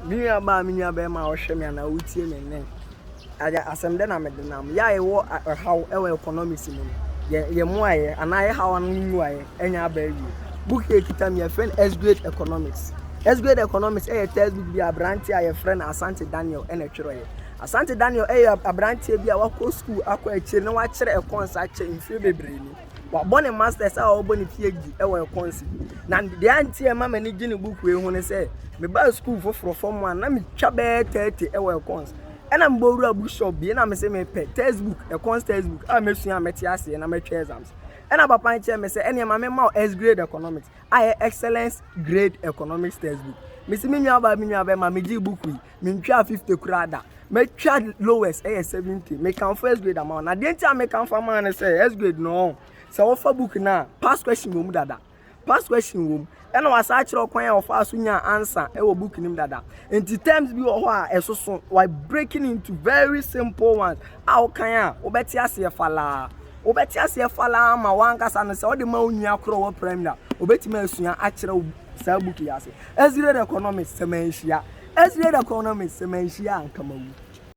Me nua baa, me nua bɛrima a ɔhwɛ me anaa wotie me nnɛ, agya asɛm dɛ na mede nam. Yɛ a yɛwɔ ɔhaw wɔ economics mu no, yɛ yɛ mmuaeɛ anaa yɛ haw ano mmuaeɛ ɛnyɛ aba awie. Book yi ekita mi yɛfrɛ no S grade economics. S grade economics ɛyɛ textbook bi a aberanteɛ a yɛfrɛ no Asante Daniel ɛna ɛtwerɛeɛ. Asante Daniel ɛyɛ aberanteɛ bi a wakɔ school akɔ akyire na wakyerɛ econs akyɛ mfeɛ bebree ni. Wabɔ ne masters a ɔrebɔ ne PhD wɔ econs mu. Na deɛ nti a ɛma m'ani gye ne book wei ho ne sɛ, mebaa school foforɔ fam a na metwa bɛyɛ 30 wɔ econs. Ɛna mebɔ wura bookshop bi na mese mepɛ textbook, econs textbook a mɛsua a mɛte aseɛ na mɛtwa exams. Ɛna papa no kyerɛ me sɛ ɛneɛ ma memma wo S grade economics a ɛyɛ excellence grade economics textbook. Mese me nua baa me nua bɛma megyee book yi, mentwaa 50 koraa da. Mɛtwa lowest ɛyɛ 70. Mekamfo S grade ama wo. Na deɛ nti a mekamfo ama wo ne sɛ S grade no, sɛ wofa book no a, past question wɔ mu dada. Past question wɔ mu. Ɛna wasa akyerɛ ɔkwan a ɔfaa so nyaa answer ɛwɔ book no mu dada. Nti terms bi wɔ hɔ a ɛsoso, wa breaking into very simple ones a wokan a wobɛte aseɛ falaa. Wobɛte aseɛ falaa ma wankasa no sɛ wode ma wo nua korɔ wɔ primary a, obɛtumi asua akyerɛ wo saa book yi ase. S grade economics, sɛ manhyia. S grade economics, sɛ manhyia a, nka mawu.